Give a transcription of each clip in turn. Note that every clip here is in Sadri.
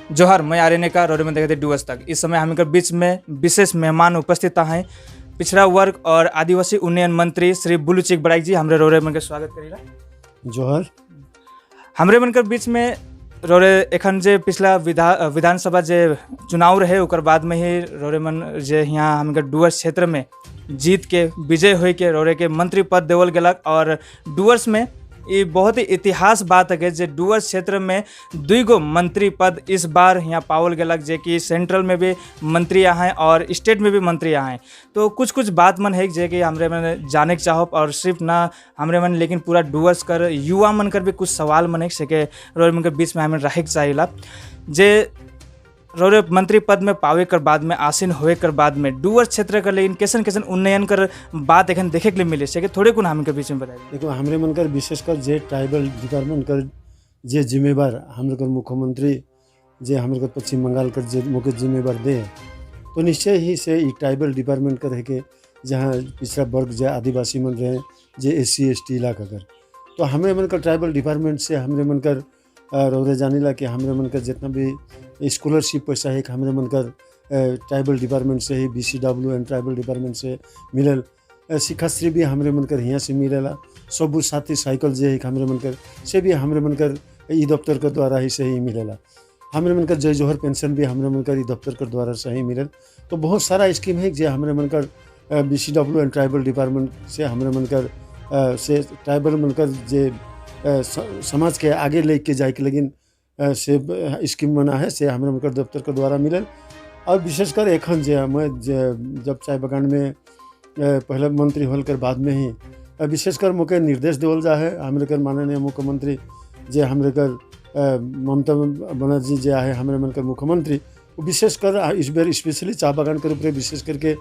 जोहार, मैं आर्यन का रोड में देखते डुवर्स तक। इस समय हम बीच में विशेष मेहमान उपस्थित हैं, पिछड़ा वर्ग और आदिवासी उन्नयन मंत्री श्री बुलु चिक बड़ाइक जी। हमरे रोरे मन के स्वागत करीला। जोहार। हमरे मन के बीच में रोरे एखन जे पिछला विधानसभा जे चुनाव रहे, ओकर बाद में ही रोरे मन जे यहाँ हमके डुवर्स क्षेत्र में जीत के विजय होय के रोरे के मंत्री पद देवल गेलक। और डुवर्स में ये बहुत ही इतिहास बात है जे डुवर्स क्षेत्र में दुई गो मंत्री पद इस बार यहाँ पावल गेलक, जे कि सेंट्रल में भी मंत्री आए और स्टेट में भी मंत्री आए। तो कुछ कुछ बात मन है जे कि हमरे मन जाने के चाहो और सिर्फ ना हमरे मन, लेकिन पूरा डुवर्स कर युवा मन कर भी कुछ सवाल मन है से के रोरे मन के बीच में हमें रहे के चाहिए। जे रोरे मंत्री पद में पावे कर बाद में, आसीन होए कर बाद में डुवर्स क्षेत्र कर लेकिन कैसन कैसन उन्नयन कर बात एखन देखे के लिए मिले, से के थोड़े कुन हमके बीच में बताइए। देखो, हमरे मन कर विशेषकर जे ट्राइबल डिपार्टमेंट कर जे जिम्मेवार हमरे कर मुख्यमंत्री, जे हमरे कर पश्चिम बंगाल कर जे मुख्य जिम्मेवार दे, तो निश्चय ही से ई ट्राइबल डिपार्टमेंट कर है के जहाँ पिछड़ा वर्ग, जे आदिवासी मन रहे, जे एससी एसटी इलाका कर, तो हमरे मन कर ट्राइबल डिपार्टमेंट से हमरे मन कर रौरे जानिला कि हमरे मन कर जितना भी स्कॉलरशिप पैसा है, हमरे मन कर ट्राइबल डिपार्टमेंट से ही, बीसीडब्ल्यू एंड ट्राइबल डिपार्टमेंट से मिलल। शिक्षाश्री भी हमरे मन कर हियाँ से मिलेला। सबुज साथी साइकिल जे है हमरे मन कर, से भी हमरे मन कर ई दफ्तर के द्वारा ही से ही मिलेला। हमरे मन कर जय जोहर पेंशन भी हमरे मन कर ई दफ्तर के द्वारा से ही मिलल। तो बहुत सारा स्कीम है जे हमरे मन कर बीसीडब्ल्यू एंड ट्राइबल डिपार्टमेंट से हमरे मन कर से ट्राइबल मन कर जे समाज के आगे लेके जाए के लेकिन से स्कीम बना है, से हमरे मन कर दफ्तर के द्वारा मिलल। और विशेषकर एखन जे मैं जे जब चाय बगान में पहले मंत्री होल कर बाद में ही विशेषकर मोके निर्देश देवल जा है हमरे कर माननीय मुख्यमंत्री, जे हमरे कर ममता बनर्जी जे आहे हमरे मन कर मुख्यमंत्री, वो विशेषकर इस बेर स्पेशली चाय बागान के ऊपर विशेष करके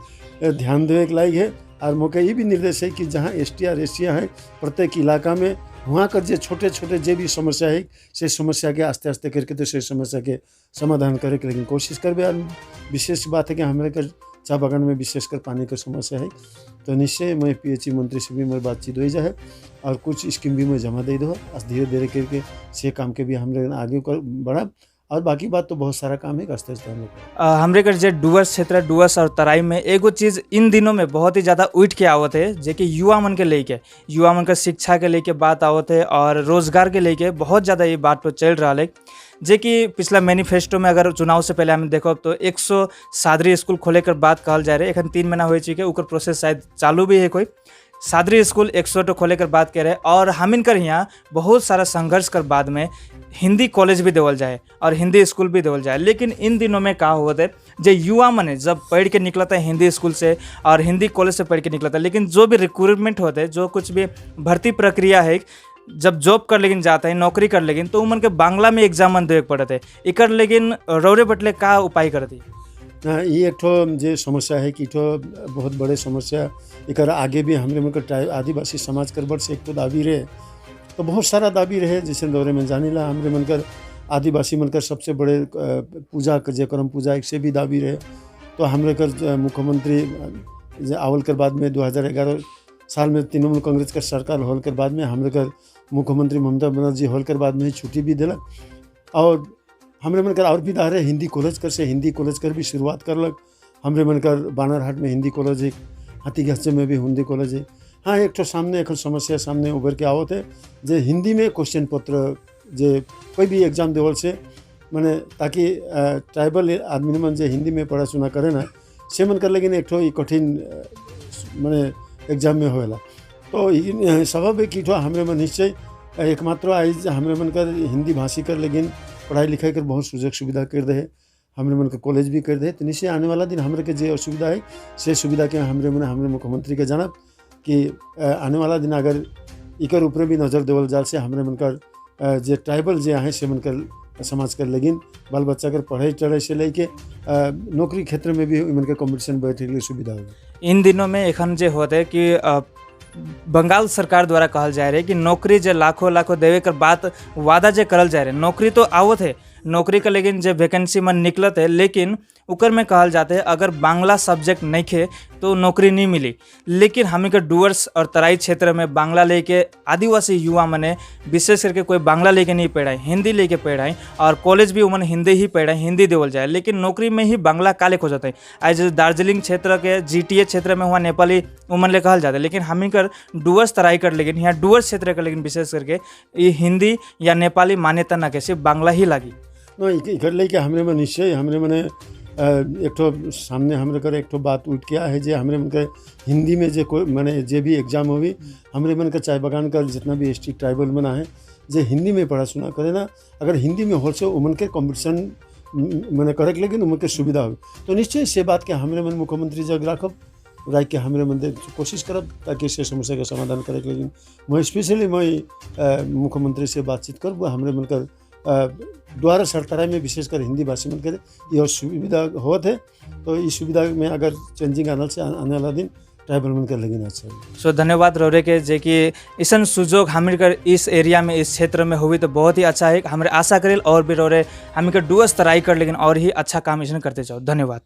ध्यान देवे के लायक है। और मोके ये भी निर्देश है कि जहाँ एसटी और एससी है प्रत्येक इलाका में, वहाँ कर जे छोटे छोटे जे भी समस्या है, से समस्या के आस्ते आस्ते करके तो से समस्या के समाधान करे के लेकिन कोशिश करबे। और विशेष बात है कि हमारे कर चाय बागान में विशेषकर पानी का समस्या है, तो निश्चय मैं पीएचई मंत्री से भी मेरी बातचीत हो जाए और कुछ स्कीम भी मैं जमा दे दो। धीरे धीरे करके से काम के भी हम लोग आगे कर बढ़ा और बाकी बात तो बहुत सारा काम है, आस्ते आस्ते हम लोग हमरे कर जे डुवर्स क्षेत्र, डुवर्स और तराई में एगो चीज़ इन दिनों में बहुत ही ज़्यादा उठ के आवत है, जे कि युवा मन के लेके, युवा मन के शिक्षा के लेके बात आवत है और रोजगार के लेके बहुत ज़्यादा ये बात तो चल रहा है। जे कि पिछला मैनिफेस्टो में अगर चुनाव से पहले हम देखो तो 100 सादरी स्कूल खोले कर बात कहल जा रहे। एखन 3 महीना हो चुके, ओकर प्रोसेस शायद चालू भी है। कोई सादरी स्कूल 100 तो खोले कर बात करे और हमिन कर यहाँ बहुत सारा संघर्ष कर बाद में हिंदी कॉलेज भी देवल जाए और हिंदी स्कूल भी देवल जाए। लेकिन इन दिनों में का होता है, जे युवा मने जब पढ़ के निकलता है हिंदी स्कूल से और हिंदी कॉलेज से पढ़ के निकलता है, लेकिन जो भी रिक्रूटमेंट होते है, जो कुछ भी भर्ती प्रक्रिया है, जब जॉब कर लेकिन जाता है, नौकरी कर लेकिन, तो उमन के बांग्ला में एग्जाम मन देवे के पड़ते है। इकर लेकिन रौरे बटले का उपाय करती? हाँ, ये एक ठो जे समस्या है कि ठो बहुत बड़े समस्या। एकर आगे भी हमरे मन कर आदिवासी समाज कर बड़ से एक तो दाबी रहे, तो बहुत सारा दाबी रहे। जैसे दौरे में जानिला, हमरे मन कर आदिवासी मन कर सबसे बड़े पूजा कर जे करम पूजा, एक से भी दाबी रहे। तो हमरे कर मुख्यमंत्री जे आवल कर बाद में 2011 साल में तृणमूल कांग्रेस कर सरकार होल कर बाद में हमरे कर मुख्यमंत्री ममता बनर्जी होल कर बाद में ही छुट्टी भी दिलक। और हमरे मन कर और भी दारे हिंदी कॉलेज कर से हिंदी कॉलेज कर भी शुरुआत करलक। हमरे मन कर बानरहाट में हिंदी कॉलेज है, हाथीगाछी में भी हिंदी कॉलेज है। हाँ, एक ठो सामने एक समस्या सामने उभर के आवत है, जे हिंदी में क्वेश्चन पत्र जे कोई भी एग्जाम देवल से माने ताकि ट्राइबल आदमी मन जे हिंदी में पढ़ा सुना करे ना, से मन कर लेकिन एक ठो ई कठिन माने एग्जाम में होएला। तो ई स्वाभाविक कि ठो हमरे मन निश्चय एकमात्र आज हमरे मन कर हिंदी भाषी कर लेकिन पढ़ाई लिखाई कर बहुत सुजग सुविधा कर दे है, हमरे मन के कॉलेज भी कर दे। तो निश्चय आने वाला दिन हमरे के जे असुविधा है, से सुविधा के हमरे मन हमरे मुख्यमंत्री के जानब कि आने वाला दिन अगर इकर ऊपर भी नज़र देवल जाल से हमरे मन कर जे ट्राइबल जे आहे से मन कर समाज कर लेकिन बाल बच्चा कर पढ़ाई चढ़ाई से लेके नौकरी क्षेत्र में भी मन के कंपटीशन बैठे के लिए सुविधा होगी। इन दिनों में एखन जे होते कि बंगाल सरकार द्वारा कहल जा रहे कि नौकरी जे लाखों लाखों देवे कर बात वादा जे करल जा रहे, नौकरी तो आवत है। नौकरी के लेकिन जे वैकेंसी मन निकलत है, लेकिन उकर में कहल जाते है अगर बांग्ला सब्जेक्ट नहीं खे तो नौकरी नहीं मिली। लेकिन हमी के डुअर्स और तराई क्षेत्र में बांग्ला लेके आदिवासी युवा मने विशेष करके कोई बांग्ला लेके नहीं पढ़ाई, हिंदी लेके पढ़ाई और कॉलेज भी उमन हिंदी ही पढ़ाई, हिंदी देवल जाए, लेकिन नौकरी में ही बांग्ला काले हो जाते है। आज दार्जिलिंग क्षेत्र के जीटीए क्षेत्र में हुआ नेपाली उमन ले कहल जाता है, लेकिन हमी कर डुअर्स तराई कर लेकिन यहाँ डुअर्स क्षेत्र कर लेकिन विशेष करके ये हिंदी या नेपाली मान्यता न के सिर्फ बांग्ला ही लागी। न इकर लेके हमरे में निश्चय हमरे मने एक ठो सामने हमरे कर एक ठो बात उठ के है जे हमरे मन के हिंदी में जे कोई माने जे भी एग्जाम होवी, हमरे मन के चाय बागान का जितना भी एसटी ट्राइबल मना है जे हिंदी में पढ़ा सुना करे ना, अगर हिंदी में हो से उमन के कंपटीशन मने करे के लेकिन उमन के सुविधा हो, तो निश्चय से बात के हमरे मन मुख्यमंत्री जग राखब, राख के हमरे मन कोशिश करब ताकि से समस्या का समाधान करे के। लेकिन मैं स्पेशली मैं मुख्यमंत्री से बातचीत करब, हमरे मन कर द्वारा सरतराई में विशेषकर हिंदी भाषी मन करे यह सुविधा होत है, तो इस सुविधा में अगर चेंजिंग आना से आने वाला दिन ट्राइबल मन कर लेकिन अच्छा है। सो धन्यवाद रौरे के जे कि ऐसा सुजोग हमारे कर इस एरिया में, इस क्षेत्र में हुई तो बहुत ही अच्छा है। हमारे आशा करेल और भी रौरे हमें के डुअर्स तराई कर लेकिन और ही अच्छा काम ऐसा करते जाओ। धन्यवाद।